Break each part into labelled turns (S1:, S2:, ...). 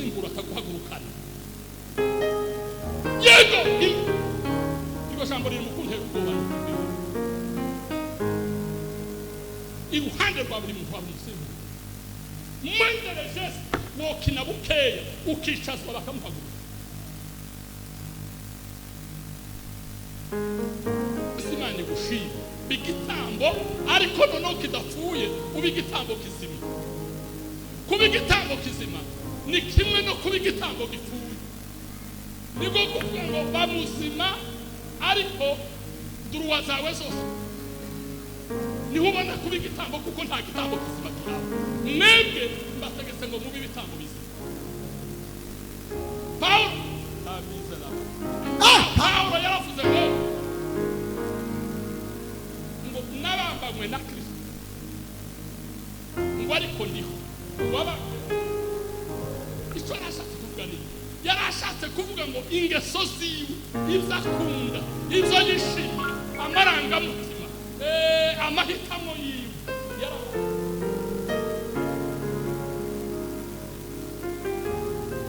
S1: Umusimbura ataguhagurukana. Yego, iryo jambo riri mu kuntera ubwoba. Iruhande rwa buri muntu hari umusimbura. Moindre geste, wokina bukeya ukicazwa bakamuhaguruka. Imana igushima igitambo, ariko noneho kidapfuye, uba igitambo kizima. Kuba igitambo kizima ni kimwe no kuba igitambo gipfuye. Nibwo kuvuga ngo bamuzima, ariko duruwa zawe zose niho ubona kuba igitambo, kuko nta gitambo kizima kihaba. Mwebwe mbategetse ngo mube ibitambo bizima. Pawulo Pawulo yaravuze ngo nabambanywe na Kristo, ngo ariko ndiho uwabambwe. Icyo yarashatse kuvuga ni, yarashatse kuvuga ngo ingeso ziwe, ibyo akunda, ibyo yishimira, amarangamutima, amahitamo yiwe.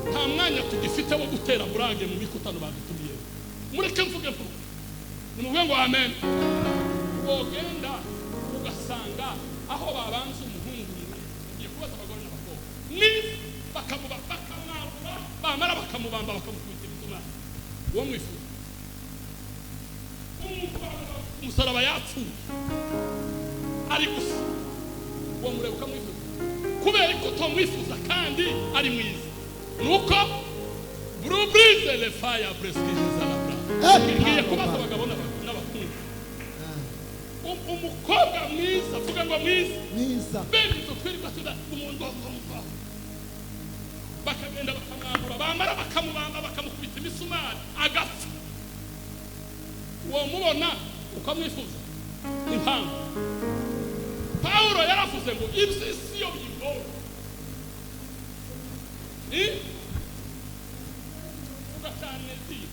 S1: Nta mwanya tugifite wo gutera burage mu mikutano badutumiye. Mureke mvuge mvuge, nimuvuge ngo amen. Wogenda ugasanga aho babanza umuhungu, ugiye kubaza abagore n'abakobwa mwiza, bakamuba bakamwambura, bamara bakamubamba, bakamukubita imisumari. Uwo mwifuza umusaraba yapfuye ari gusa, uwo mureba ukamwifuza kubera ko utamwifuza kandi ari mwiza. Nuko buruburize le fire prescriptions à la place. Ngiye kubaza abagabo n'abahungu, umukobwa mwiza, vuga ngo mwiza.
S2: Mwiza.
S1: Bene ibyo twirirwa tuda umuntu, bakagenda bakamwambura, bamara bakamubamba, bakamukubita imisumari agapfa. Uwo mubona ukamwifuza. Impamvu Pawulo yaravuze ngo iby'isi yo bigora, vuga cyane ziri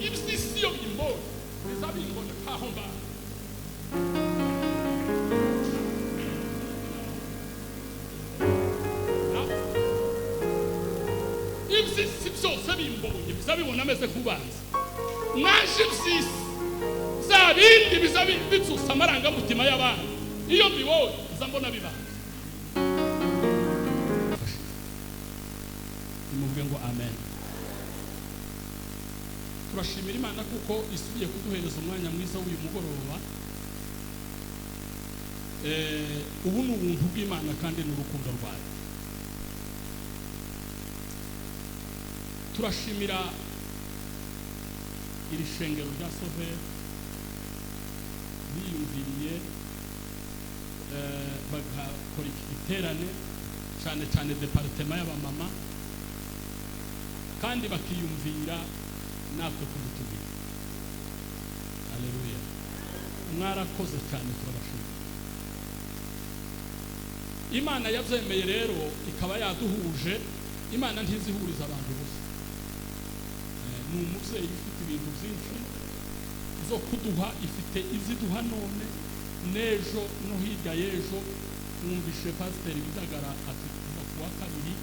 S1: iby'isi yo bimbora, biza bimbona nkaho mbaye. Iby'isi byose bimbonye biza bibona ameze nk'ubanza naje. Iby'isi bya bindi biza bitsusa amarangamutima y'abandi, iyo mbibonye nza mbona bibanza. Nimuvuge ngo amen. Turashimira Imana kuko isubiye kuduhereza umwanya mwiza w'uyu mugoroba. Ubu ni ubuntu bw'Imana kandi ni urukundo rwayo. Turashimira iri shengero rya Soveri biyumviriye bagakora iki giterane, cyane cyane département y'abamama, kandi bakiyumvira natwe kudutumira. Aleluya, mwarakoze cyane, turabashimira. Imana yabyemeye rero ikaba yaduhuje. Imana ntizihuriza abantu gusa. Ni umubyeyi ufite ibintu byinshi zo kuduha, ifite iziduha none n'ejo no hirya y'ejo. Mwumvishe pasiteri Bidagara ati kuva ku wa kabiri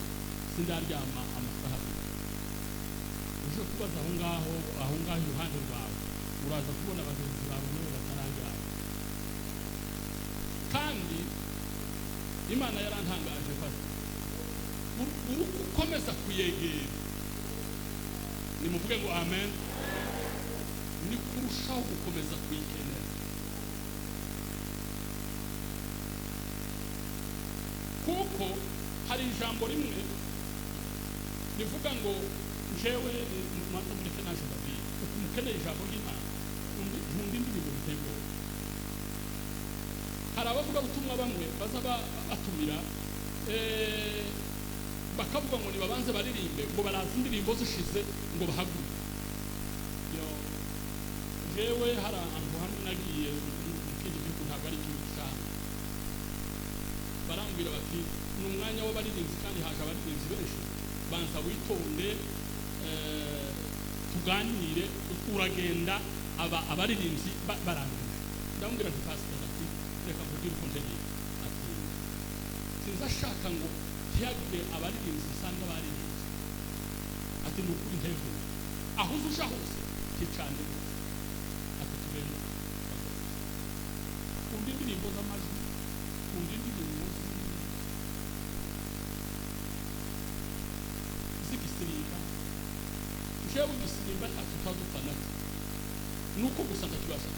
S1: sindaryama amasaha 2. Uje kubaza aho ngaho, aho ngaho iruhande rwawe uraza kubona bagenzi bawe nabo batararyama. Kandi Imana yarantangaje, pasiteri, uri ukomeza kuyegera, nimuvuge ngo amen, ni kurushaho gukomeza kuyikenera, kuko hari ijambo rimwe rivuga ngo jewe mubanza mureke naje mbabwire ukuntu ukeneye ijambo ry'Imana. Nkunda indirimbo biteye ubwoba. Hari abavugabutumwa bamwe baza batumira, bakavuga ngo nibabanze baririmbe, ngo baraza indirimbo zishize ngo bahaguruke. Yo, jewe hari ahantu hamwe nagiye mu kindi gihugu, ntabwo ari igihugu cyane, barambwira bati ni umwanya w'abaririmbyi kandi haje abaririmbyi benshi, banza witonde, tuganire, uragenda aba abaririmbyi barangije. Ndamubwira nti pasiteri, ati reka nkubwire uko ntegeye, ati Sinza ashaka ngo ntiyagire abaririmbyi usanga baririmbye. Ati ni ukuri ntego aho uza uja hose nticane rwose. Ati tugende kunda indirimbo z'amajwi, kunda indirimbo z'igisirimba. Jewe igisirimba ntacyo tuba dupfa nacyo, nuko gusa ntakibasha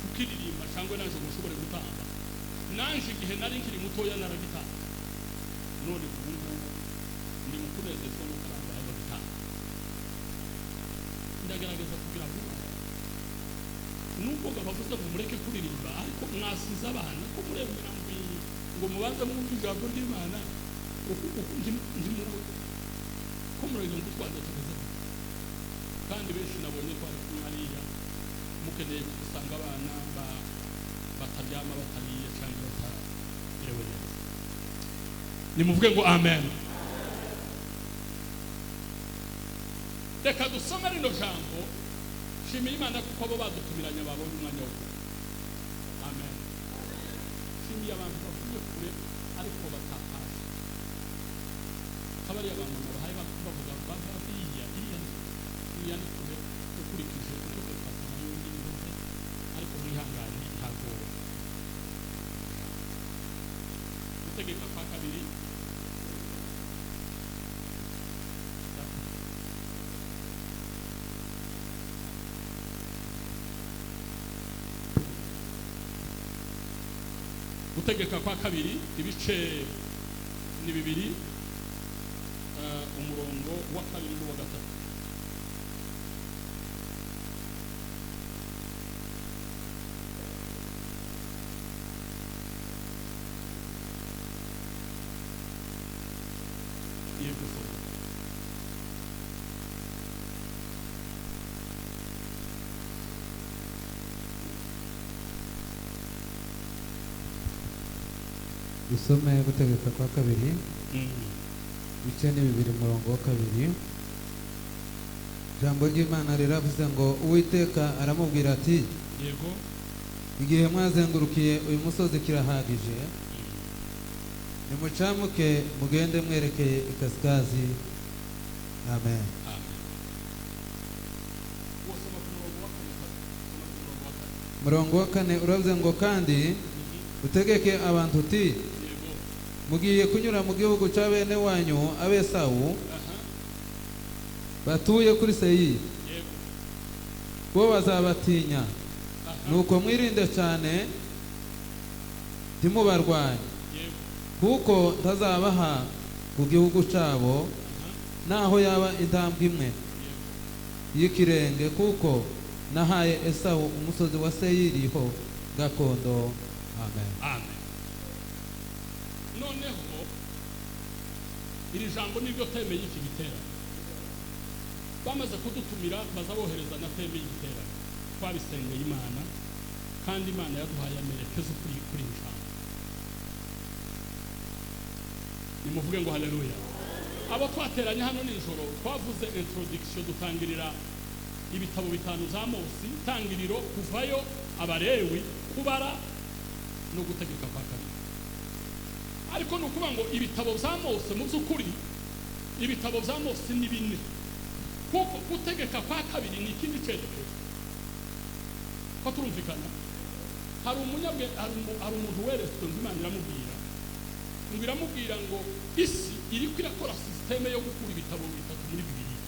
S1: kukiririmba cyangwa naje ngo nshobore gutamba. Nanje igihe nari nkiri mutoya naragitanga, none ubu ngubu ndi mu kunezezwa nuko abantu bahaye bagitanga. Ndagerageza kugira vuba nubwo bavuze ngo mureke kuririmba, ariko mwasize abana ko muremera ngo mubanze mwumve ijambo ry'Imana. Ko murenge ngo utwanze tumeze gute? Kandi benshi nabonye twari kumwe hariya, mukeneye gusanga abana bataryama batariye cyangwa batamerewe neza. Nimuvuge ngo amen. Reka dusome rino jambo. Shimira Imana kuko abo badutumiranye babonye umwanya wo kuvuga. Amen. Shimiye abantu bavuye kure ariko batahaje. Kabari abantu bahaye bavuga bava iriya iriya iriya ni kure ukurikije uko departement y'undi imeze, ariko mwihangane ntabwo. Gutegeka kwa kabiri Gutegeka kwa kabiri ibice ni 2, umurongo wa 2 n'uwa 3. Yego soma.
S2: Dusome Gutegeka kwa kabiri ibice ni 2 umurongo wa 2. Ijambo ry'Imana riravuze ngo Uwiteka aramubwira ati
S1: yego,
S2: igihe mwazengurukiye uyu musozi kirahagije, nimucamuke mugende mwerekeye ikasikazi. Amen.
S1: Amen. Wasoma ku murongo wa 4. Soma ku murongo wa 4.
S2: Murongo wa 4 uravuze ngo kandi utegeke abantu uti
S1: Yego.
S2: mugiye kunyura mu gihugu cya bene wanyu Abesawu batuye kuri Seyiri,
S1: Yego.
S2: bo bazabatinya, nuko mwirinde cyane ntimubarwanye,
S1: Yego.
S2: kuko ntazabaha ku gihugu cyabo naho yaba intambwe imwe y'ikirenge, kuko nahaye Esawu umusozi wa Seyiri ho gakondo. Amen.
S1: Amen. Noneho iri jambo niryo teme y'iki giterane. Bamaze kudutumira bazabohereza na teme y'igiterane. Twabisengeye Imana kandi Imana yaduhaye amerekezo kuri iri jambo. Nimuvuge ngo haleluya. Abo twateranye hano nijoro twavuze introduction, dutangirira ibitabo 5 za Mose, tangiriro, kuvayo, Abalewi, kubara no gutegeka kwa kabiri. Ariko ni ukuvuga ngo ibitabo bya Mose mu by'ukuri ibitabo bya Mose ni 4, kuko gutegeka kwa kabiri ni ikindi cyerekezo. Ko turumvikana? Hari umunyabwe, hari umuntu weretswe ngo Imana iramubwira ngo iramubwira ngo isi iri kwirakora systeme yo gukura ibitabo 3 muri Bibiliya,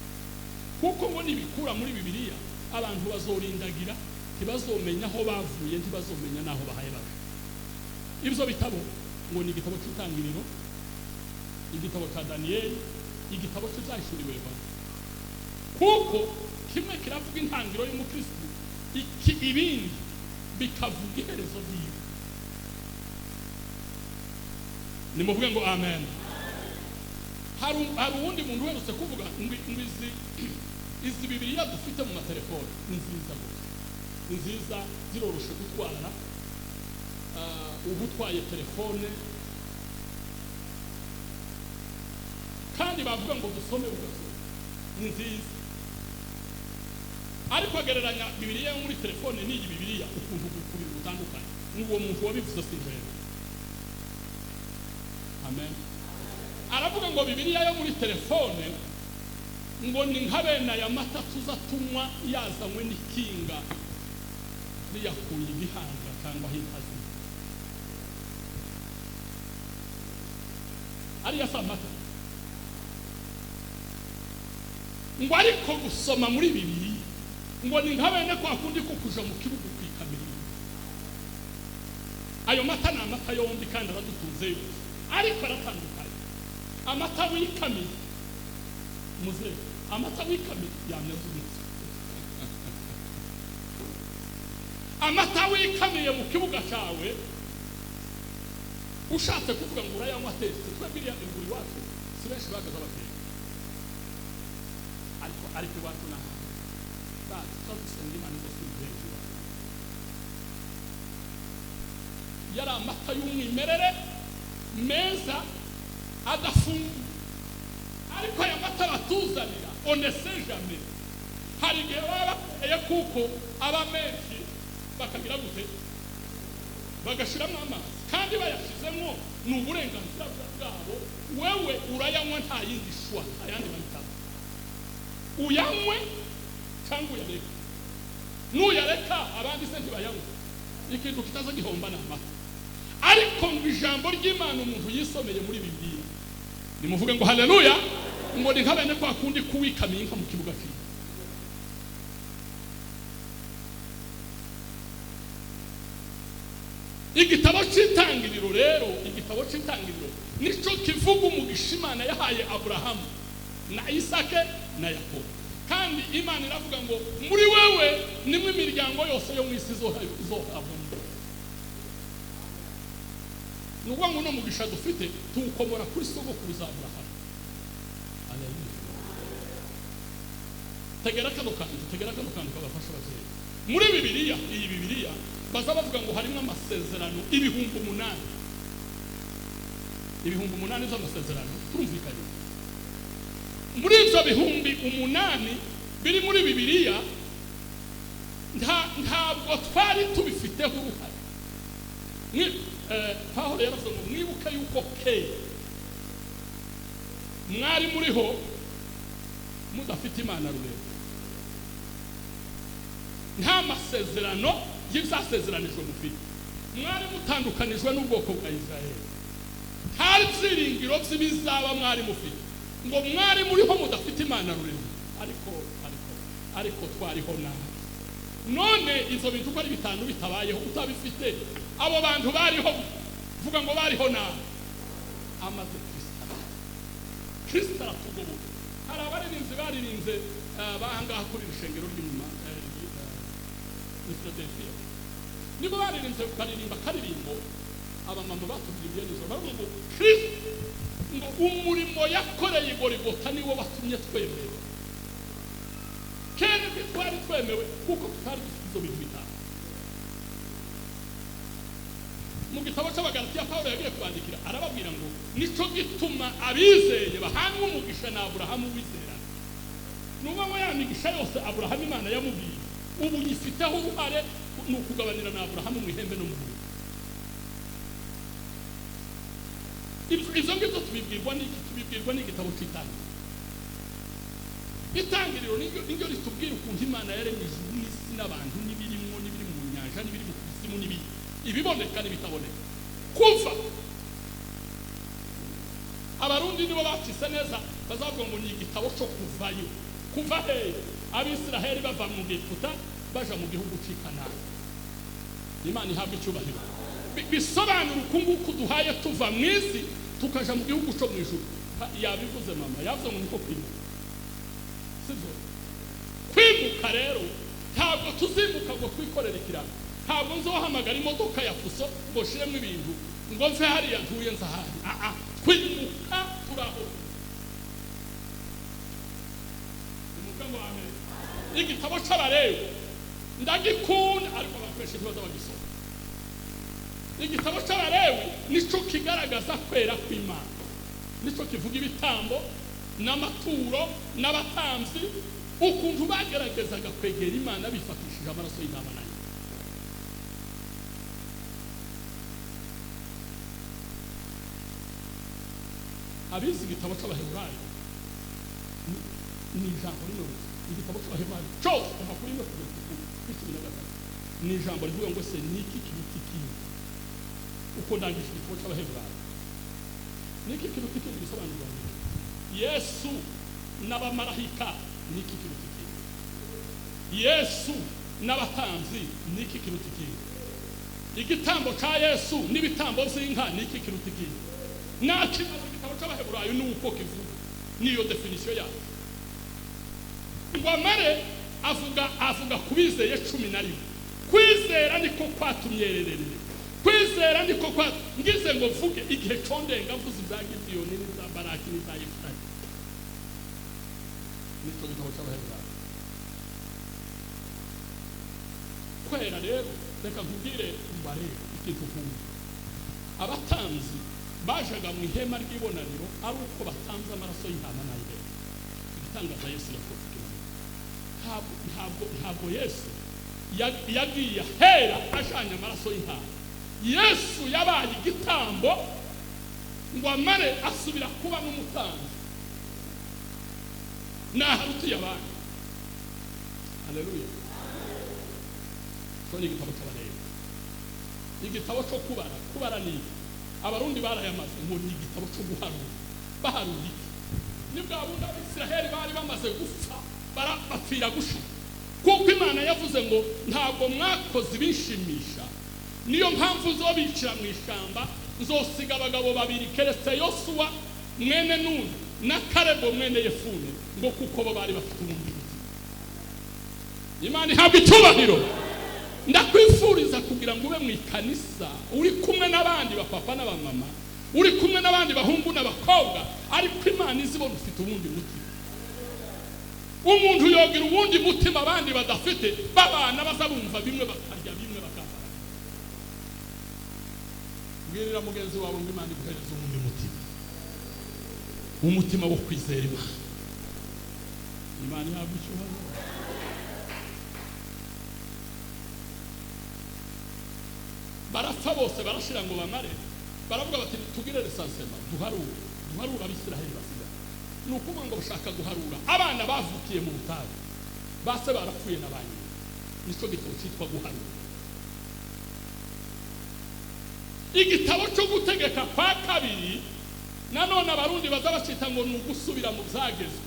S1: kuko ngo nibikura muri Bibiliya abantu bazorindagira, ntibazomenya aho bavuye, ntibazomenya naho bahaye baje. Ibyo bitabo ngo ni igitabo cy'itangiriro, igitabo cya Daniyeli, igitabo cy'ibyahishuriwe Yohana. Kuko kimwe kiravuga intangiriro y'umukristo, iki ibindi bikavuga iherezo ryiwe. Nimuvuge ngo amen. Hari uwundi muntu uherutse kuvuga ngo izi Bibiliya dufite mu matelefone ni nziza gusa, ni nziza, ziroroshe gutwara. Uba utwaye telefone kandi bavuga ngo dusome ugasoma, ni nziza. Ariko agereranya Bibiliya yo muri telefone n'iyi Bibiliya ukuntu kubiri gutandukanye. N'uwo muntu wabivuze si njyewe. Amen. Aravuga ngo Bibiliya yo muri telefone ngo ni nka bene aya mata tuza tunywa yazanywe n'ikinga riyakuye igihanga cyangwa aho ariya si amata. Ngo ariko gusoma muri Bibiliya ngo ni nka bene kwa kundi ko kuja mu kibuga ukikamira. Ayo mata ni amata yombi kandi aradutunze yose, ariko aratandukanye. Amata wikamiye muzehe, amata wikamiye yamyazumitse. Amata wikamiye mu kibuga cyawe ushatse kuvuga ngo urayanywa atetse. Twebwe iriya inguri iwacu si benshi bagaza bateka, ariko iwacu n'ahandi bazi tuzadusenga Imana idasubira hejuru. Yari amata y'umwimerere meza adafunguye, ariko aya mata batuzanira on ne sait jamais. Hari igihe baba bakeneye kuko aba menshi bakagira gute, bagashiramo amazi, kandi bayashizemo ni uburenganzira bwabo. Wewe urayanywa nta yindi shwa, ayandi mahitamo, uyanywe cyangwa uyareke. Nuyareka abandi se ntibayanywe, ikintu kitaza gihomba ni amata. Ariko ngo ijambo ry'Imana umuntu yisomeye muri Bibiliya, nimuvuge ngo haleluya, ngo ni nka bene kwa kundi kuwikamiye inka mu kibuga cyiwe. Igitabo cy'itangiriro rero, igitabo cy'itangiriro nico kivuga umugisha Imana yahaye Aburahamu na Isake na Yakobo. Kandi Imana iravuga ngo muri wewe nimwe imiryango yose yo mu isi izohabwa. Ni ukuvuga ngo uno mugisha dufite tuwukomora kuri sogokuruza Aburahamu. Haleluya. Tegera kano kantu, tegera kano kantu kabafasha ababyeyi. Muri Bibiliya, iyi Bibiliya baza bavuga ngo harimo amasezerano 8,000. 8,000 z'amasezerano, turumvikanye. Muri ibyo 8,000 biri muri Bibiliya ntabwo twari tubifiteho uruhare. Pawulo yaravuze ngo mwibuke yuko kera mwari muriho mudafite Imana rurema, nta masezerano y'ibyasezeranijwe mufite, mwari mutandukanijwe n'ubwoko bwa Israeli, nta byiringiro by'ibizaba mwari mufite, ngo mwari muriho mudafite Imana rurema. Ariko twariho nabi. None izo bintu uko ari 5 bitabayeho utabifite, abo bantu bariho, vuga ngo bariho nabi. Amaze Kristo aratugoboka. Hari abaririmbyi baririnze bahangaha kuri rushengero ry'inyuma Philadelphia, nibo baririnze baririmba karirimbo abamama batubwiye nijoro, baravuga ngo Kristo ngo umurimo yakoreye i Golgotha niwo watumye twemewe. Kera ntitwari twemewe kuko tutari dufite ibyo bintu 5. Mu gitabo cy'Abagalatiya Pawulo yagiye kubandikira arababwira ngo nico gituma abizeye bahanwa umugisha na Aburahamu wizera. Nuba ngo ya migisha yose Aburahamu Imana yamubwiye ubu nyifiteho uruhare, ni ukugabanira na Aburahamu mu ihembe no mu buriri. Ibyo ngibyo tubibwirwa n'iki? Tubibwirwa n'igitabo cy'Itangiriro. Itangiriro niryo ritubwira ukuntu Imana yaremye ijuru n'isi n'abantu n'ibirimo n'ibiri mu nyanja n'ibiri mu kuzimu n'ibindi, ibiboneka n'ibitaboneka. Kuva Abarundi nibo bacise neza, bazavuga ngo ni igitabo cyo kuvayo. Kuva hehe? Abisiraheli bava mu Egiputa baja mu gihugu cy'i Kanani. Imana ihabwa icyubahiro. Bisobanura uku nguku duhaye tuva mu isi tukaja mu gihugu cyo mu ijuru. Yabivuze mama, yavuze ngo niko kwimuka. Sibyo? Kwimuka rero ntabwo tuzimuka ngo twikorere ikiraro. Ntabwo nzohamagara imodoka ya fuso ngo shiremo ibintu ngo mve hariya ntuye nzahari. Kwimuka turaho. Ngo amen. Igitabo cy'Abalewi ndagikunda, ariko abantu benshi ntibaza bagisoma. Igitabo cy'Abalewi nico kigaragaza kwera kw'Imana, nico kivuga ibitambo n'amaturo n'abatambyi, ukuntu bageragezaga kwegera Imana bifatishije amaraso y'intama nayo. Abize igitabo cy'Abaheburayo, ni ijambo rimwe gusa. Igitabo cy'Abaheburayo cyose kuva kuri 1 kugeza kuri 13 ni ijambo rivuga ngo se ni iki kiruta ikindi. Uko ndangije igitabo cy'Abaheburayo, ni iki kiruta ikindi? Bisobanurwa ni Yesu n'abamarayika, ni iki kiruta ikindi? Yesu n'abatambyi, ni iki kiruta ikindi? Igitambo cya Yesu n'ibitambo by'inka, ni iki kiruta ikindi? Nakimaze igitabo cy'Abaheburayo ni uko kivuga, niyo définition yayo. Ngo amare avuga ku bizeye 11. Kwizera niko kwatumyererere, kwizera niko kwa ngize ngo mvuge igihe condenga mvuze ibya Gidiyoni n'ibya Baraki n'ibya Yefutayi. Nicyo gitabo cy'Abaheburayo. Kwera rero, reka nkubwire, umva rero ikintu nkunda. Abatambyi bajaga mu ihema ry'ibonaniro ari uko batanze amaraso y'intama n'ay'ihene. Igitangaza Yesu yakoze ikintu, ntabwo Yesu yagiye ahera ajanye amaraso y'intama. Yesu yabaye igitambo, ngo amare asubira kuba n'umutambyi naharutiye abandi. Haleluya! Cyo ni igitabo cy'Abalewi. Igitabo cyo kubara, kubara ni iki? Abarundi barayamaze ngo ni igitabo cyo guharura. Baharura iki? Ni bwa bundi Abisiraheli bari bamaze gupfa, bapfira gushira, kuko Imana yavuze ngo ntabwo mwakoze ibinshimisha, niyo mpamvu uzobicira mu ishyamba, nzosiga abagabo babiri, keretse Yosuwa mwene Nuni na Karebo mwene Yefune, ngo kuko bo bari bafite ubundi buzima. Imana ihabwa icyubahiro. Ndakwifuriza kugira ngo ube mu ikanisa uri kumwe n'abandi bapapa n'abamama, uri kumwe n'abandi bahungu n'abakobwa, ariko Imana izibona ufite ubundi mutima. Umuntu yogira ubundi mutima abandi badafite, babana baza bumva bimwe, bakarya bimwe, bakambara. Bwirira mugenzi wawe ngo Imana iguhereze ubundi mutima, umutima wo kwizera Imana. Imana ihabwa icyubahiro. Barapfa bose, barashira ngo bamare, baravuga bati tugire recensement, duharure, duharure Abisiraheli basigaye. Ni ukuvuga ngo bashaka guharura abana bavukiye mu butayu, base barapfuye na ba nyina. Nicyo gitabo cyitwa Guharura. Igitabo cyo Gutegeka kwa Kabiri, nanone Abarundi baza bacita ngo ni ugusubira mu byagezwe.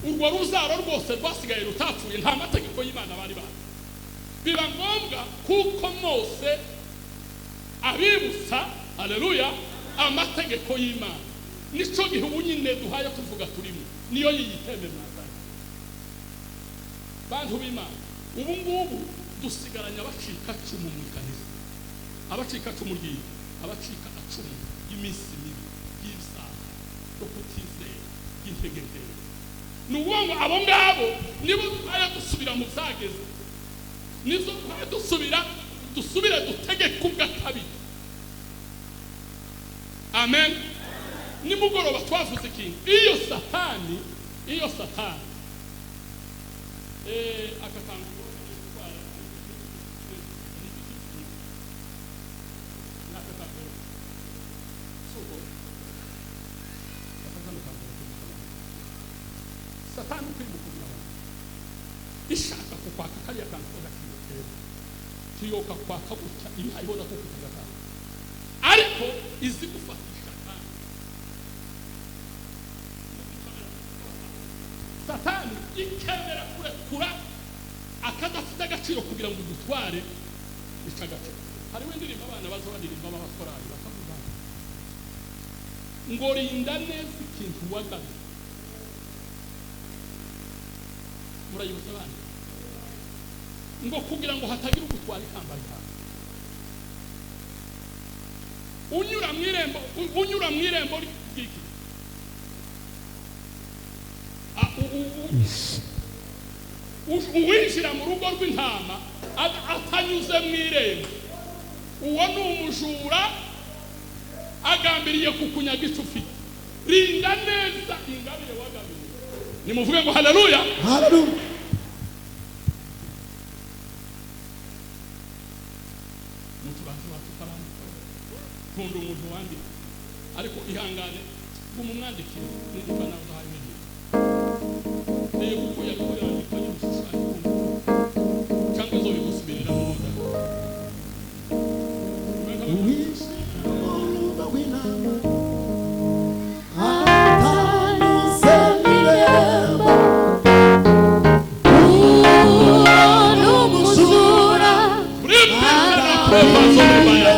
S1: Urwo ruzaro rwose rwasigaye rutapfuye, nta mategeko y'Imana bari bazi. Biba ngombwa kuko Mose abibutsa, haleluya, amategeko y'Imana. Nico gihe ubu nyine duhaye tuvuga turimo, niyo yiyiteme mwazanye. Bantu b'Imana, ubu ngubu dusigaranye abacika cumu mu ikanisa, abacika cumu ry'iyi, abacika acumu y'iminsi mibi, y'ibisaha yo kutizera, y'intege nkeya. Ni ukuvuga ngo abo ngabo nibo duhaye dusubira mu byageze, nizo duhaye dusubira, dusubire dutegeke ubwa kabiri. Amen. Nimugoroba twavuze ikintu, iyo Satani aka kantu gutwara n'aka kantu suko aka kano kantu, Satani ukwimukumira abantu ishaka kukwaka kariya kantu k'agaciro keza, kiyoka kwaka gutya ibihayibona ko kutagakanga, ariko izi gufatisha. Kandi Satani ikemera kurekura akadafite agaciro kugira ngo udutware ica agaciro. Hariho indirimbo abana baza baririmba b'abakorari, bakavuga ngo rinda neza ikintu wagabye. Murayibutsa abana ngo kugira ngo hatagira ugutwara ikamba ryawe. Unyura mu irembo, unyura mu irembo ry'iki uwinjira mu rugo rw'intama atanyuze mu irembo, uwo ni umujura, agambiriye kukunyaga icyo ufite. Rinda neza ingabire wagabiriye. Nimuvuge ngo haleluya!
S3: Haleluya!
S1: Mutubanzi wacu karandika, nkunda umuntu wandika, ariko ihangane. Ngo mumwandikire niba nawe udahaye ibintu. Reba uko yariko yandika y'ibishushanyo cyangwa nzobigusubiriramo da.
S3: Uwinjira w'intama atanyuze mu irembo,
S4: N'umujura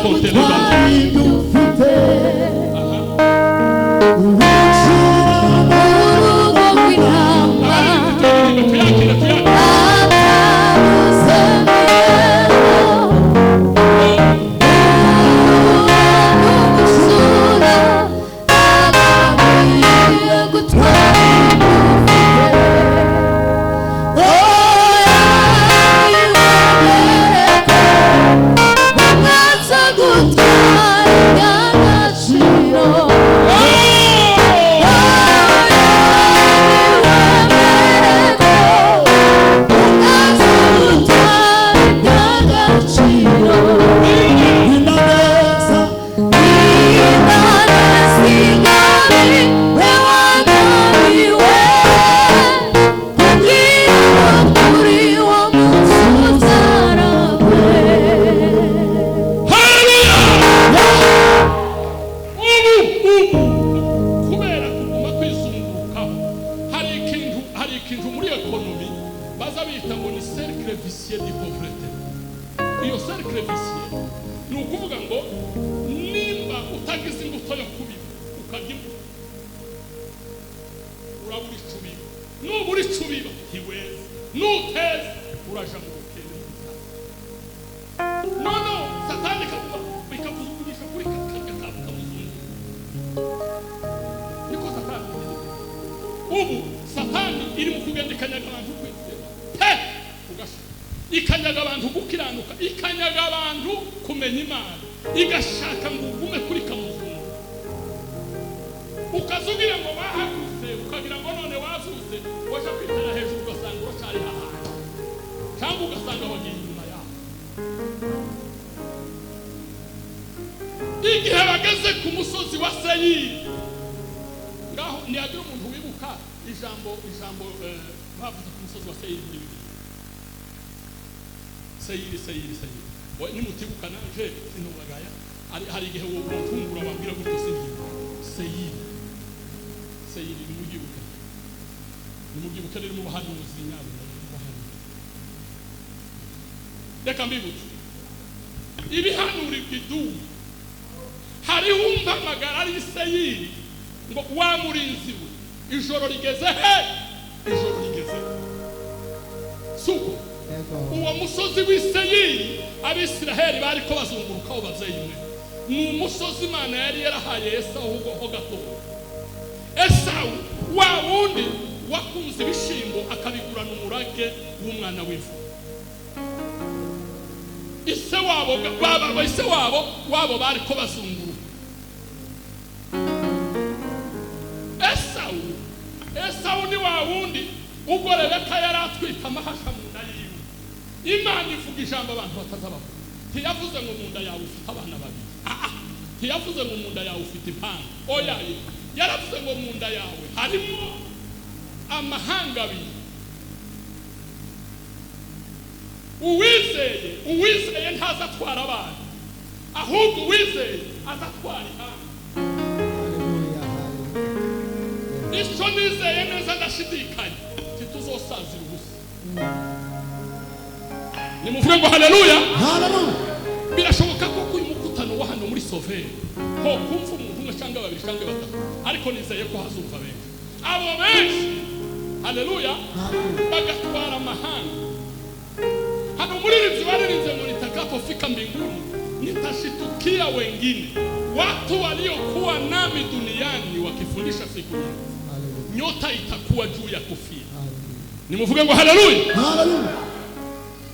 S3: gutwara ibyo ufite. Uwinjira
S4: mu rugo rw'intama
S1: Tuyakire, tuyakire.
S4: atanyuze mu irembo, n'umujura agambiriye gutwara ibyo ufite. Oya, niwemereko umwanzi agutwara iby'agaciro. Oya, niwemereko umwanzi agutwara iby'agaciro.
S3: indaneza
S1: Haleluya! Ubu kubera kuguma kwizungurukaho, hari ikintu muri économie baza bita ngo ni cercle vicieux de pauvreté. Iyo cercle vicieux ni ukuvuga ngo nimba utagize imbuto yo kubiba, ukarya imbuto, urabura ico ubiba. Nubura ico ubiba, ntiweza. Nuteza, uraja mu bukene. No, Satani ikakuba ikakuzugurisha kuri karya kantu kamuzungu. Niko Satani imeze. Ubu Satani iri mu kugenda ikanyaga abantu kwizera pe ugashira, ikanyaga abantu gukiranuka, ikanyaga abantu kumenya Imana, igashaka ngo ugume kuri kamuzungu, ukazugira ngo bahagurutse, ukagira ngo none wazutse, waje kwitera hejuru ugasanga uracyari hahandi, cyangwa ugasanga wagiye inyuma yaho. Igihe bageze ku musozi wa Seyiri, ngaho ntiyagira umuntu wibuka ijambo bavuze ku musozi wa Seyiri muri Bibiliya. Seyiri, Seyiri, Seyiri. We nimutibuka nanje sinubagaya. Hari igihe wo wotungura wabwira gutyo sinyibuka. Seyiri, Seyiri, nimubyibuke, nimubyibuke, riri mu bahanuzi nyabo, mu bahanuzi. Reka mbibutse ibihanurirwa idubu. Hariho umpamagara ari Seyiri ngo: "Wa murinzi we, ijoro rigeze he? Ijoro rigeze he?" Suko uwo musozi w'Iseyiri Abisiraheli bariko bazungurukaho, babyeyi mwe, ni umusozi Imana yari yarahaye Esawu ho gatoya. Esawu wa wundi wakunze ibishimbo akabigurana umurage w'umwana w'ivu. Ise wabo baba, ise wabo bariko bazunguruka. Esawu ni wa wundi ubwo Rebeka yari atwite amahasha mu nda yiwe, Imana ivuga ijambo abantu batazabavuga. Ntiyavuze ngo mu nda yawe ufite abana babiri. Ah, ah. Ntiyavuze ngo mu nda yawe ufite impanga. Oya, yaravuze ngo mu nda yawe harimo amahanga abiri. Uwizeye ntaza atwara abana, ahubwo uwizeye azatwara ihanga.
S2: Haleluya, haleluya.
S1: Icyo nizeye neza ndashidikanya, ntituzosazira ubusa. Nimuvuge ngo haleluya!
S3: Haleluya.
S1: Birashoboka ko uyu mukutano wa hano muri Soveri ho kumva umuntu umwe cyangwa babiri cyangwa batatu, ariko nizeye ko hazumva benshi. Abo benshi, haleluya, bagatwara amahanga. Hano umuririmbyi waririmbye ngo: "Nitakapofika mbinguni nitashitukia wengine, watu waliokuwa nami duniani wakifundisha siku nyingi,
S2: Haleluya.
S1: Nyota itakuwa juu ya kofia."
S2: Haleluya.
S1: Nimuvuge ngo haleluya!
S3: Haleluya.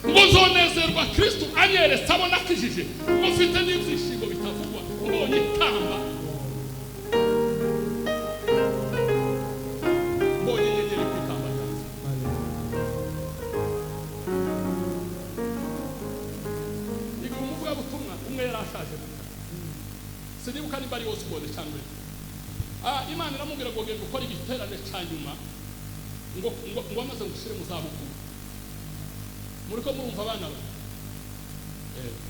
S1: Ngo nzonezerwa Kristu anyeretse abo nakijije, ngo mfite n'ibyishimo bitavugwa mbonye ikamba, mbonye inyenyeri ku ikamba ryanjye.
S2: Haleluya.
S1: Igihe umuvugabutumwa umwe yari ashaje, sinibuka nimba ari Osborne cyangwa Imana iramubwira ngo genda ukora igiterane cya nyuma, ngo ngo ngo amaze ngushire mu zabukuru. Muri ko murumva abana ba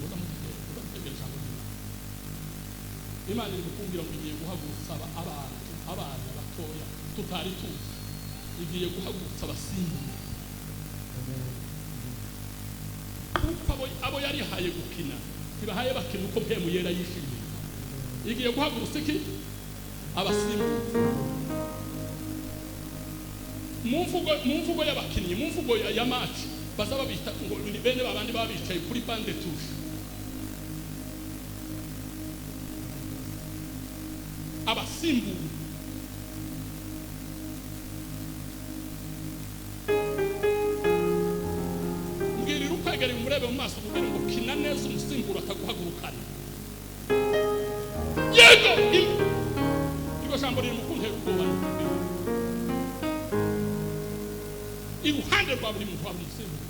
S1: muzamutegera ijambo ry'Imana. Imana iri kukubwira ngo igiye guhagurutsa abantu, abana batoya tutari tuzi, igiye guhagurutsa abasimbura, kuko abo yarihaye gukina ntibahaye bakina uko mpemu yera yishimiye. Igiye guhagurutsa iki? Abasimbura. Mu mvugo y'abakinnyi, mu mvugo ya match, baza babita ngo ni bene babandi baba bicaye kuri bande touche. Abasimbura. Mbwirira ukwegereye umurebe mu maso, umubwire ngo kina neza umusimbura ataguhagurukana. Yego, iryo jambo riri mu kuntera ubwoba. Iruhande rwa buri muntu hari umusimbura.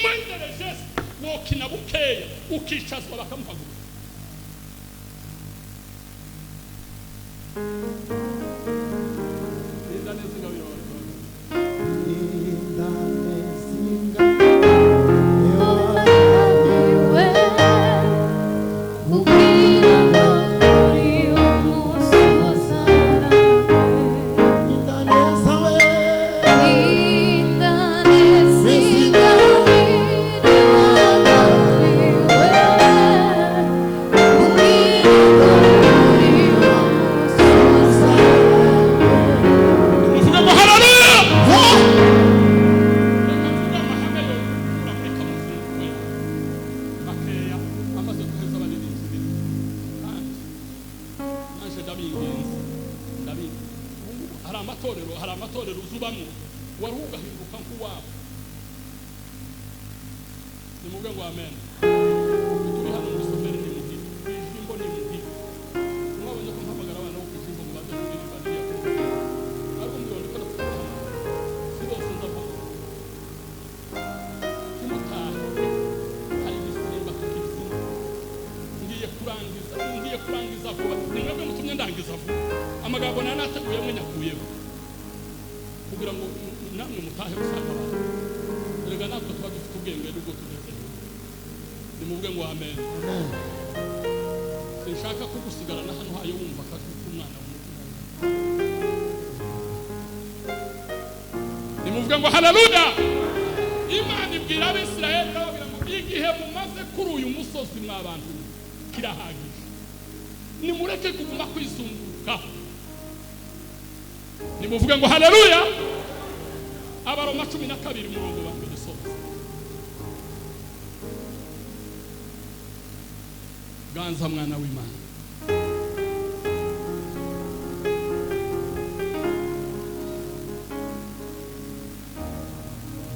S1: Moindre geste, wokina bukeya ukicazwa bakamuhaguruka. Linda neza ingabire wawe.
S3: Linda neza ingabire wawe, linda neza we,
S1: Muvuge ngo haleluya. Reka mvuge amahame yo gukura muri kamuzingo makeya amaze guheza abaririmbyi b'ibintu. Kandi naje ndabinginze, ndabinginze. Ubu ngubu hari amatorero uzubamwo wari ugahinduka nk'uwabo. Nimuvuge ngo amen. Ubu turi hano muri Soferi ni muhira, ku Ijimbo ni muhira. Mwabonye ko mpamagara abana bo ku Ijimbo ngo baze kuririmba ririya kuririmba. Ariko mbibona ko ndapfukamye. Si bose ndavuga. Ntimutahe. Hari igisimba tukibyina. Ngiye kurangiza vuba. Ni mwebwe mutumye ndangiza vuba. Amagambo nari nateguye mwe nyakuyemo, kugira ngo namwe mutahe musanga abantu. Erega natwe tuba dufite ubwenge nubwo tumeze. Nimuvuge ngo amen. Sinshaka kugusigarana hano hayo wumva akajwi k'umwana w'umutima. Nimuvuge ngo haleluya. Imana ibwira Abisirayeli, irababwira ngo igihe mumaze kuri uyu musozi mwa bantu kirahagije, nimureke kuguma kwizungurukaho. Nimuvuge ngo haleluya. Abaroma 12 umurongo wa mbere soza. Ganza mwana w'Imana.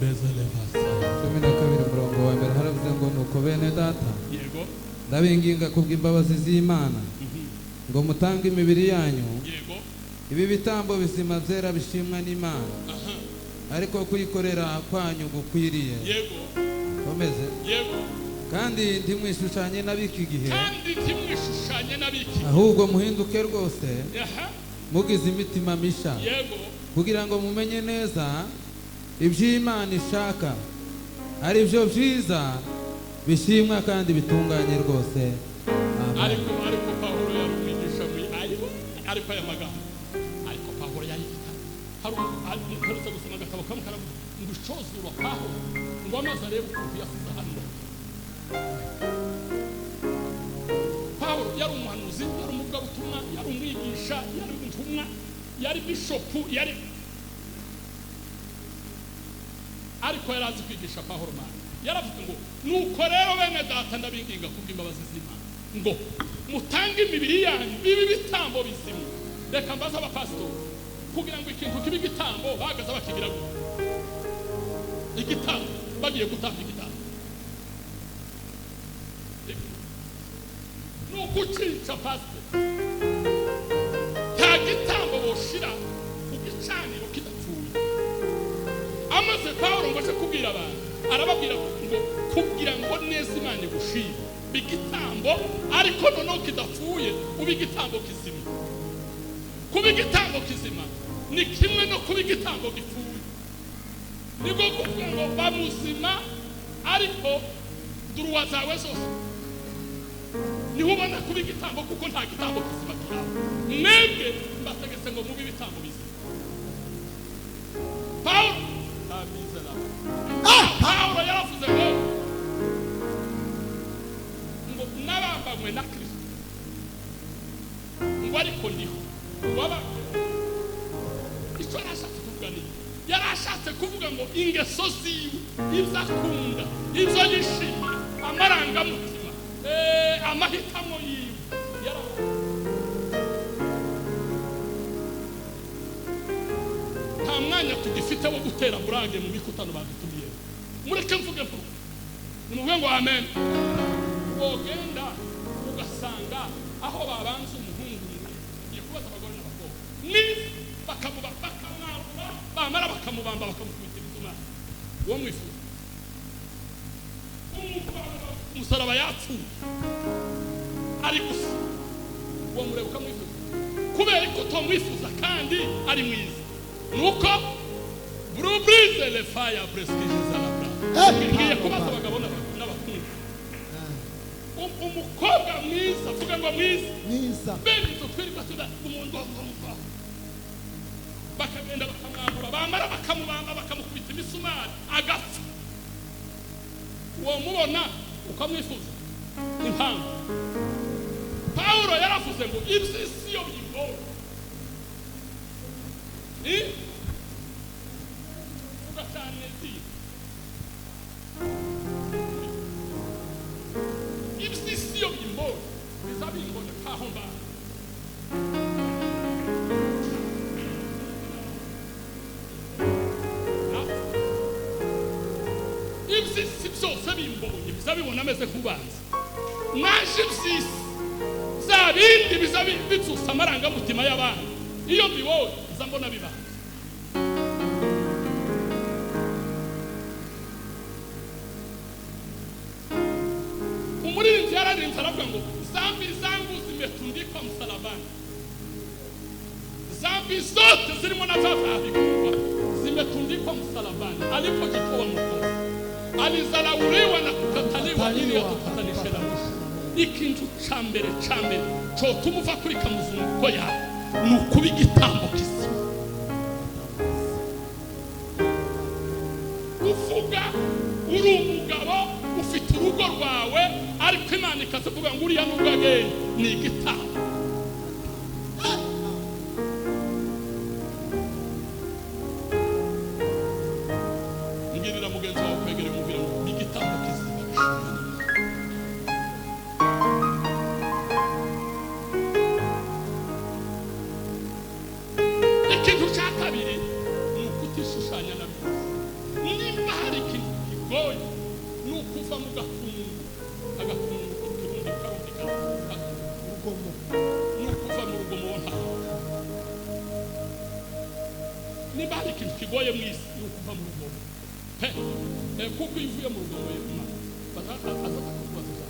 S1: Bezelevasa.
S2: 12 umurongo wa mbere haravuze ngo nuko bene data,
S1: Yego.
S2: ndabinginga kubw'imbabazi z'Imana ngo mutange imibiri yanyu
S1: Yego.
S2: ibi bitambo bizima byera bishimwa n'Imana, ariko kuyikorera kwanyu gukwiriye.
S1: Yego.
S2: Komeze.
S1: Yego.
S2: Kandi ntimwishushanye n'ab'iki gihe,
S1: Kandi ntimwishushanye n'abiki.
S2: ahubwo muhinduke rwose
S1: Aha.
S2: mugize imitima misha,
S1: Yego.
S2: kugira ngo mumenye neza iby'Imana ishaka, ari byo byiza bishimwa kandi bitunganye rwose. Amen.
S1: Ariko Pawulo yari umwigisha ariko ariko aya magambo, ariko Pawulo yari igitabo. Hari mperutse gusoma agatabo kamwe karavuga ngo icozura Pawulo ngo amaze arebe ukuntu yasize hano. Pawulo yari umuhanuzi, yari umuvugabutumwa, yari umwigisha, yari intumwa, yari bishopu, yari ariko yari azi kwigisha. Pawulo mana yaravuze ngo nuko rero bene data ndabinginga kubw'imbabazi z'Imana ngo mutange imibiri yanyu bibe ibitambo bizima. Reka mbaze abapasitori, kugira ngo ikintu kibe igitambo bahagaze bakigira gute? Igitambo bagiye gutamba igitambo ni ukucica pasiteri. Nta gitambo boshira ku gicaniro kidapfuye. Amaze Pawulo ngo aje kubwira abantu, arababwira ngo kugira ngo neza Imana igushime, igitambo ariko noneho kidapfuye, ube igitambo kizima. Kuba igitambo kizima ni kimwe no kuba igitambo gipfuye. Niko kuvuga ngo ba muzima ariko duruwa zawe zose niho ubona kuba igitambo, kuko nta gitambo kizima kiraba. Mwebwe mbategetse ngo mube ibitambo bizima. Pawulo Pawulo yaravuze ngo ngo nabambanywe na Kristo, ngo ariko ndiho wabambwe. Icyo yarashatse kuvuga ni yarashatse kuvuga ngo ingeso ziwe, ibyo akunda, ibyo yishimira, amarangamutima, amahitamo yiwe nta mwanya tugifite wo gutera burage mu mikutano badutumiye. Mureke mvuge mvuge, nimuvuge ngo amen. Wogenda ugasanga aho babanza umuhungu ngiye kubaza abagore n'abakobwa ni bakamuba bakamwambura, bamara bakamubamba bakamukubita imisumari. Uwo mwifuza umusaraba yapfuye ari gusa, uwo mureba ukamwifuza kubera ko utamwifuza kandi ari mwiza. Nuko brubrise le fire prescriptions à la place. Ngiye kubaza abagabo n'abakunda umukobwa mwiza, vuga ngo mwiza
S3: mwiza,
S1: bene ibyo twirirwa tuba umuntu bakagenda bakamwambura, bamara bakamubamba bakamukubita imisumari agapfa. Uwo mubona ukamwifuza impamvu. Pawulo yaravuze ngo iby'isi yo bigora iby'isi yo bigora bizabingona ntaho mbana. Iby'isi byose bimbonye bizabibona ameze nk'ubanza. Naje iby'isi bya bindi bizusa amarangamutima y'abantu, iyo mbibonye nza mbona bibanza. Umuririmbyi yararimbye aravuga ngo zambi zangu zimetundikwa msalabani, zambi zote zirimo na vava vikubwa zimetundikwa msalabani, alipojitoa Mwokozi alizalauliwa na kukataliwa ili atupatanishe na Mungu. Ikintu ca mbere cotuma uva kuri kamuzunguko yawe ni ukuba igitambo kizima. Uvuga uri umugabo ufite urugo rwawe, ariko Imana ikakuvuga ngo uriya nubwo agenda ni igitambo. Mbwirira mugenzi wawe kwegera umubwira ngo ni igitambo kizima. Ikintu cya kabiri ni ukutishushanya na byose. Nimba hari ikintu kigoye ni ukuva mu gakungu, agakungu k'ikirundi karumvikana,
S3: urugomo,
S1: ni ukuva mu rugomo ntaho. Nimba hari ikintu kigoye mu isi ni ukuva mu rugomo pe, kuko iyo uvuye mu rugomo Imana aza akakubaza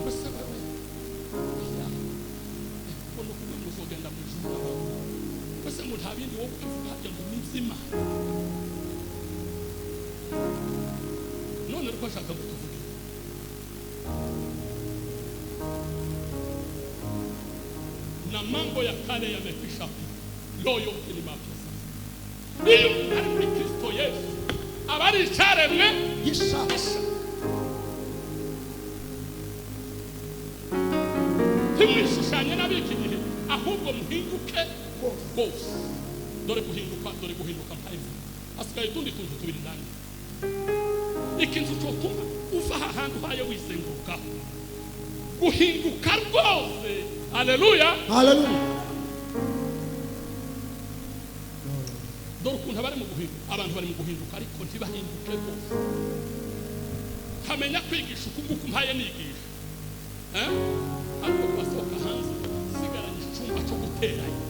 S1: mbese wewe ubona ukuntu muzogenda mu ijuru n'abantu mbese ngo nta bindi wowe ukivuga harya ngo ni iby'Imana. None ariko ashaka ngo tuvuge na mambo ya kale yamekwisha pita, leo yote ni mapya sasa. Iyo umuntu ari muri Kristo Yesu aba ari icyaremwe
S3: gisha.
S1: Ntimwishushanye n'ab'iki gihe, ahubwo muhinduke rwose. Dore guhinduka, dore guhinduka mpayivu. Hasigaye utundi tuntu tubiri ndani. Ikintu cyotuma uva aha hantu hayo wizengurukaho, guhinduka rwose. Haleluya,
S3: haleluya.
S1: Dore ukuntu abari mu guhinduka, abantu bari mu guhinduka ariko ntibahinduke rwose. Nkamenya kwigisha uku nguku mpaye nigisha, ariko basohoka hanze sigaranye icyumba cyo guteranya.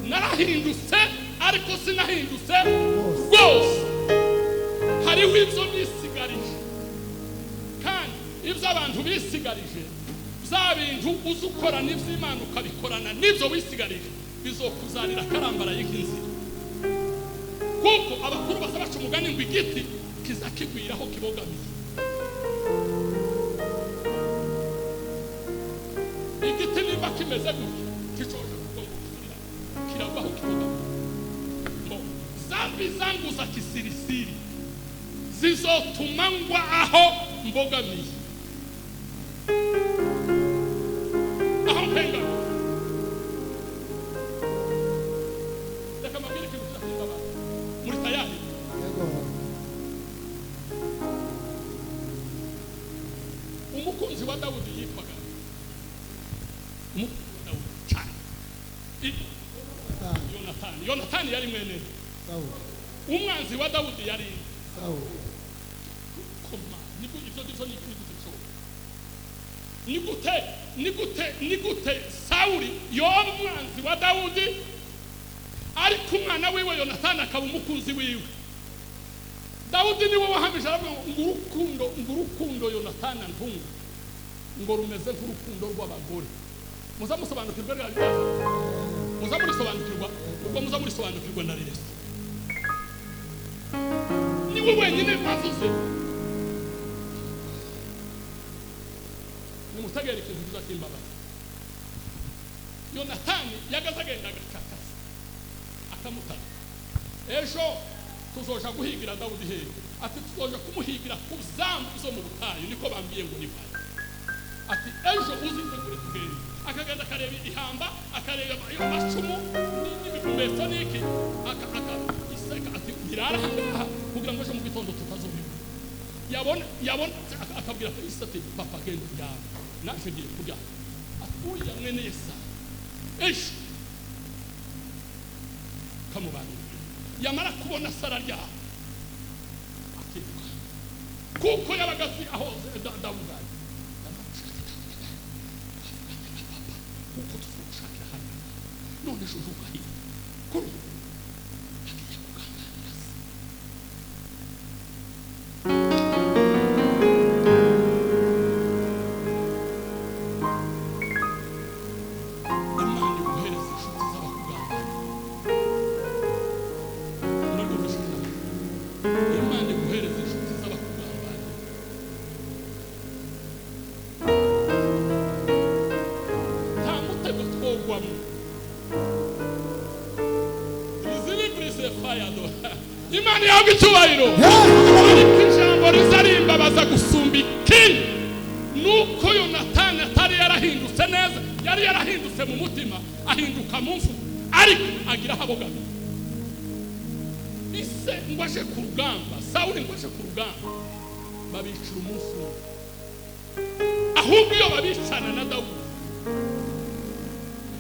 S1: Narahindutse ariko sinahindutse rwose. Hariho ibyo bisigarije, kandi ibyo abantu bisigarije Bya bintu uzi ukora n'iby'Imana ukabikorana n'ibyo wisigarije bizokuzanira akarambaraye k'inzira. Kuko abakuru baza baca umugani ngo igiti kizakigwiraho kibogamiye. Igiti niba kimeze gutya kicoje kuko kiragwaho kibogamiye. Ngo zambi zangu za kisirisiri zizotuma ngwa aho mbogamiye, aho mpengamiye. Reka mbabwire ikintu kizasimba. Muri tayari? Umukunzi wa Dawudi yitwaga umukunzi wa Dawudi cyane Yonatani. Yonatani yari mwene umwanzi wa Dawudi yari koma. Nibwo ibyo ngibyo ni gute bishoboka? Ni gute Sawuli yoba umwanzi wa Dawudi ariko umwana wiwe Yonatani akaba umukunzi wiwe? Dawudi niwe wahamije aravuga ngo urukundo Yonatani antunga ngo rumeze nk'urukundo rw'abagore. Muzamusobanukirwa muzamusobanukirwa ubwo muzamusobanukirwa na Yesu. Niwe wenyine wavuze. Nimutegere ikintu kizatimbabaza. Yonatani yagaze agenda agacakasa akamutara. Ejo tuzoja guhigira Dawudi hehe? Ati tuzoja kumuhigira ku zambu zo mu butayu, niko bambwiye ngo ni vayo. Ati ejo uzitegure tugende. Akagenda akareba ihamba, akareba amacumu n'ibikumetso n'iki, iseka ati birara ahangaha kugira ngo ejo mu gitondo tutazobibona. Yabona akabwira ise ati papa genda uryame, naje ngiye kuryama. Ati uriya mwene Yesayi ejo kamubanira. Yamara kubona sara ryabo akiruka, kuko yabaga azi aho Dawudi ari. Kuko tuzogushakira hano none ejo ugahiga kuri ubu agiye kuganira se. Imana iguhereza inshuti z'abakuganira. Imana iguhereza inshuti z'abakugambanira. Nta mutego twogwamo. Imana ihabwa icyubahiro. Ariko ijambo rizarimbabaza gusumba ikindi nuko Yonatani atari yarahindutse neza, yari yarahindutse mu mutima ahinduka mu mvugo, ariko agira aho abogamiye. Ise ngo aje ku rugamba, Sawuli ngo aje ku rugamba, babicira umunsi umwe. Ahubwo iyo babicana na Dawudi,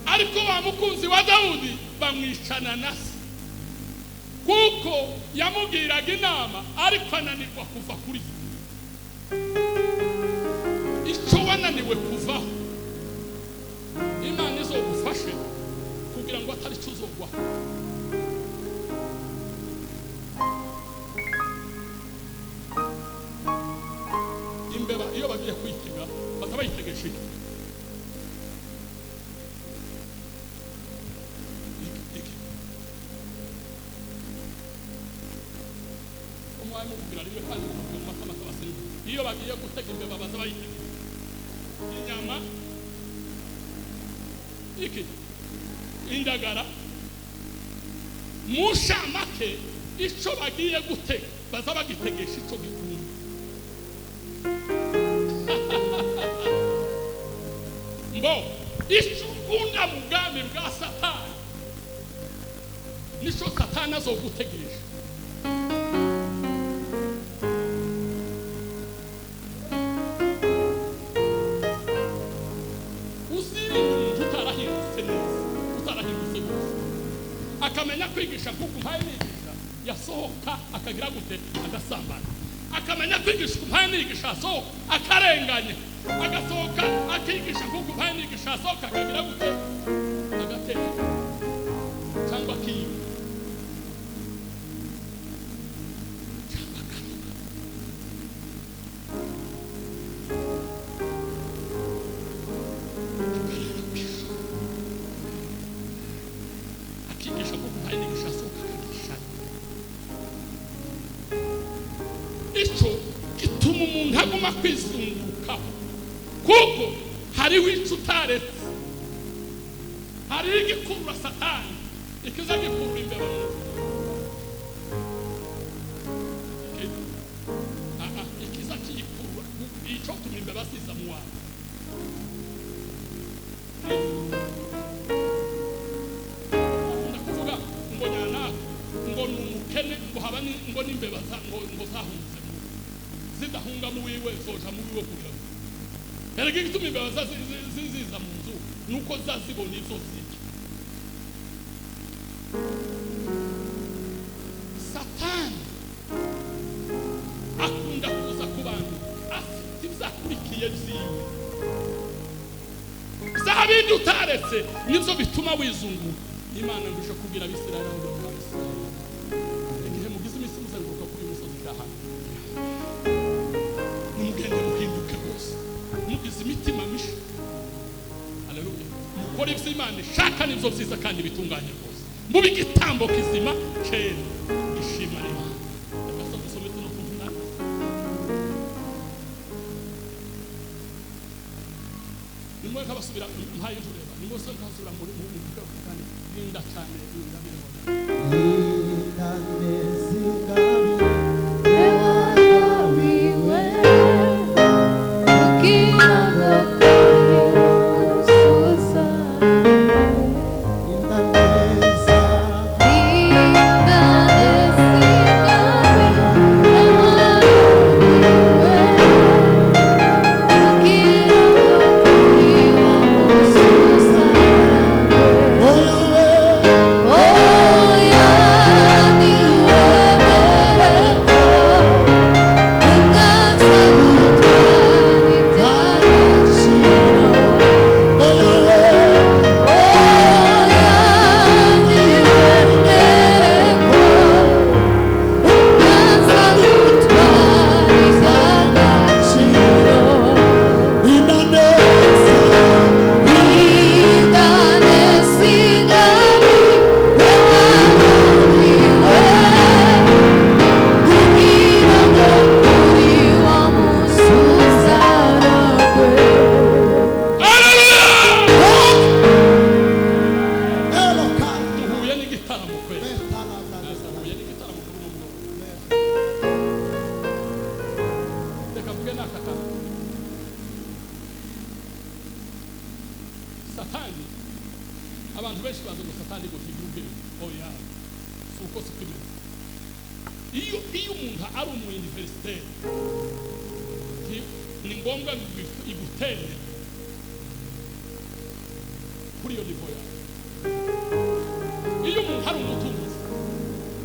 S1: ariko wa mukunzi wa Dawudi bamwicana na se, kuko yamubwiraga inama ariko ananirwa kuva kuri icyo wananiwe kuvaho. Imana izogufashe kugira ngo atari cyo uzogwaho. Imbeba iyo bagiye kuyitega baza bayitegesha iki? Umwami mubwira rimwe kandi mukavuga mu matama abasinzi. Iyo bagiye gutega imbeba baza bayitega inyama, iki, indagara. Mu nshamake icyo bagiye gutega baza bagitegesha icyo gikunda. Mbo icyo ukunda mu bwami bwa Satani nicyo Satani azogutegesha. Uzirinde umuntu utarahindutse neza, utarahindutse rwose, akamenya kwigisha kuko mpaye nigisha yasohoka akagira gute agasambana, akamenya kwigisha mpaye nigisha asohoka akarenganya, agasohoka akigisha kuko mpaye nigisha asohoka akagira gute agateka cyangwa akiba cyangwa akaroga. Aguma kwizungurukaho kuko hariho icyo utaretse, hariho igikurura Satani ikiza gikurura imbeba mu nzu. Ikiza kiyikurura icyo tuma imbeba ziza mu wawe. Akunda kuvuga ngo nyanaka ngo ni umukene, ngo haba ngo n'imbeba ngo zahunze mu zidahunga mu wiwe zoja mu wiwe kugira ngo erega igituma imbeba ziza mu nzu nuko zazibona izo zirya. Satani akunda kuza ku bantu afite ibyakurikiye byiwe, bya bindi utaretse nibyo bituma wizungura. Imana ngusha kubwira Abisirayeli aho baba Abisirayeli, igihe mugize iminsi muzenguruka kuri uyu musozi ngaha, nimugende muhinduke rwose, mugize imitima misha. Haleluya! Mukore ibyo Imana ishaka nibyo byiza kandi bitunganye rwose, mube igitambo kizima cyera ishima n'Imana. Reka so dusome tuno tuntu natwe. Nimwe nk'abasubira mpaye tureba, nimwe se nk'abasubira muri mu mu kandi rinda cyane ingabire wawe.
S3: Linda neza ingabire
S4: wagabiwe kugira ngo kuri wa
S3: Linda neza
S4: Linda neza ingabire wagabiwe kugira ngo kuri wa
S3: oyawe
S4: Oya niwemere ko umwanzi agutwara iby'agaciro.
S3: oyawe
S4: Oya niwemere ko umwanzi agutwara iby'agaciro.
S3: Linda neza
S4: Linda neza ingabire wagabiwe kugira ngo kuri wa munsi uzaragwe.
S1: Haleluya!
S3: eloka
S1: Duhuye n'igitaramo kweli.
S3: betala
S1: Duhuye n'igitaramo kuri uno mugoroba. Reka mvuge n'aka kantu. Satani, abantu benshi bazi ngo Satani ngo ntigira ubwenge. Oya, si uko siko imeze. Iyo umuntu ari umu universitaire, ni ngombwa ngo igutere kuri iyo niveau yawe. Iyo umuntu ari umutunzi,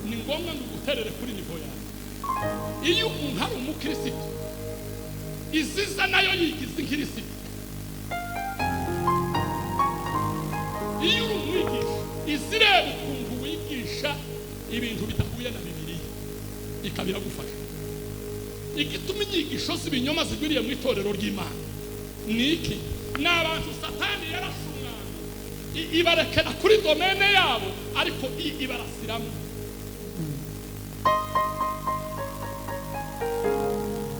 S1: ni ngombwa ngo iguterere kuri niveau yawe. Iyo umuntu ari umukirisitu, iziza nayo yigize inkirisitu. Iyo uri umwigisha, izireba ukuntu wigisha ibintu bidahuye na Bibiliya, ikaba iragufasha. Igituma inyigisho z'ibinyoma zigwiriye mu itorero ry'Imana ni iki? Ni abantu Satani yarashe umwami, ibarekera kuri domaine yabo, ariko ibarasiramo.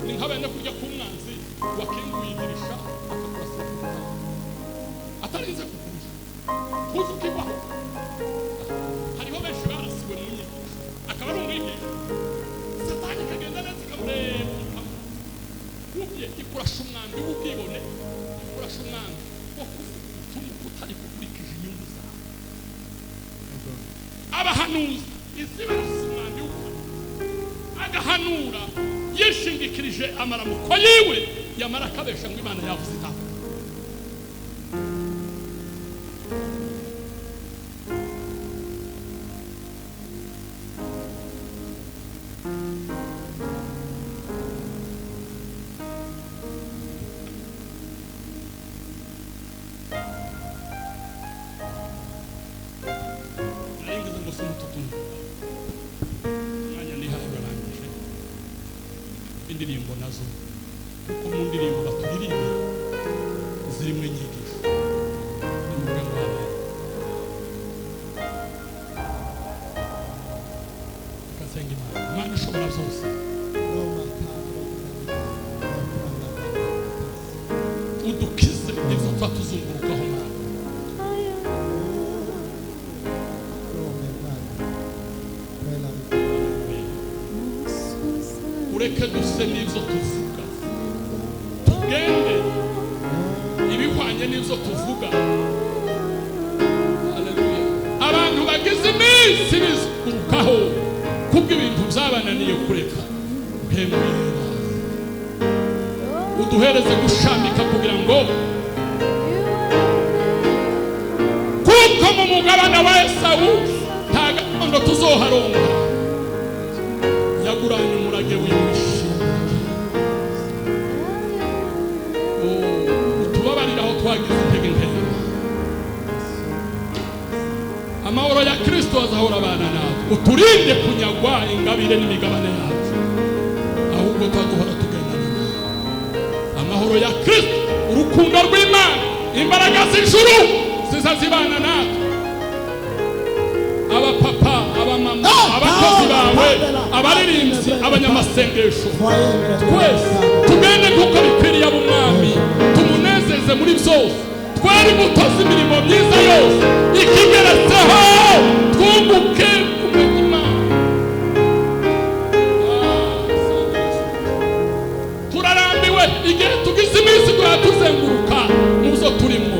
S1: Ni nka bene kurya k'umwanzi wakinguye idirisha akakurasira ku gitanda atarinze kukuja tuzi ukigwaho. Hariho benshi barasiwe mu nyigisho, akaba ari umwigisha, Satani ikagenda neza ikamureba ikamubye, ikurasha umwambi w'ubwibone, ikurasha umwambi wo kuvuga ubutumwa utari gukurikije inyungu zawe. Abahanuzi izibarasa umwambi w'ubuhanuzi, agahanura yishingikirije amaramuko yiwe, yamara akabesha ngo Imana yavuze itavuga. Naringize ngo si umututu umwanya nihaye urarangije. Indirimbo nazo, kuko mu ndirimbo baturirimba zirimo inyigisho. Nimuvuge ngo amen. Reka nsenga Imana. Imana ishobora byose.
S3: Roma kadro
S1: n'ibyo tuvuga. Haleluya. Abantu bagize iminsi bizungurukaho kubw'ibintu byabananiye kureka, mpemu yera, uduhereze gushambika kugira ngo, kuko mu mugabane wa Esawu nta gakondo tuzoharonka. Yaguranye umurage w'ishimwe. Utubabarire aho twagize intege nkeya. Amahoro ya Kristo azahora abana natwe. Uturinde kunyagwa ingabire n'imigabane yacu, ahubwo tuduhora tugendana nawe. Amahoro ya Kristo, urukundo rw'Imana, imbaraga z'ijuru ziza zibana natwe, abapapa, abamama, abakozi bawe, abaririmbyi, abanyamasengesho, twese tugende nk'uko bikwiriye ab'umwami, tumunezeze muri byose, twere imbuto z'imirimo myiza yose, ikigeretseho twunguke kumenya Imana. Turarambiwe igihe tugize iminsi tuzenguruka mu byo turimo.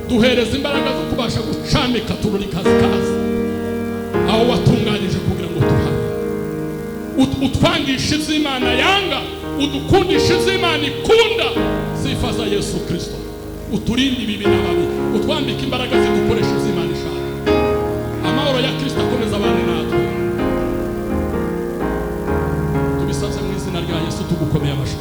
S1: Duhereza imbaraga zo kubasha gucamika tururi kazi aho watunganyije kugira ngo tuhabe. Utwangisha iby'Imana yanga, udukundisha iby'Imana ikunda. Sifa za Yesu Kristo. Uturinde ibibi n'ababi, utwambike imbaraga zidukoresha iby'Imana ishaka. Amahoro ya Kristo akomeza abane natwe. Tubisabye mu izina rya Yesu, tugukomeye amashyi.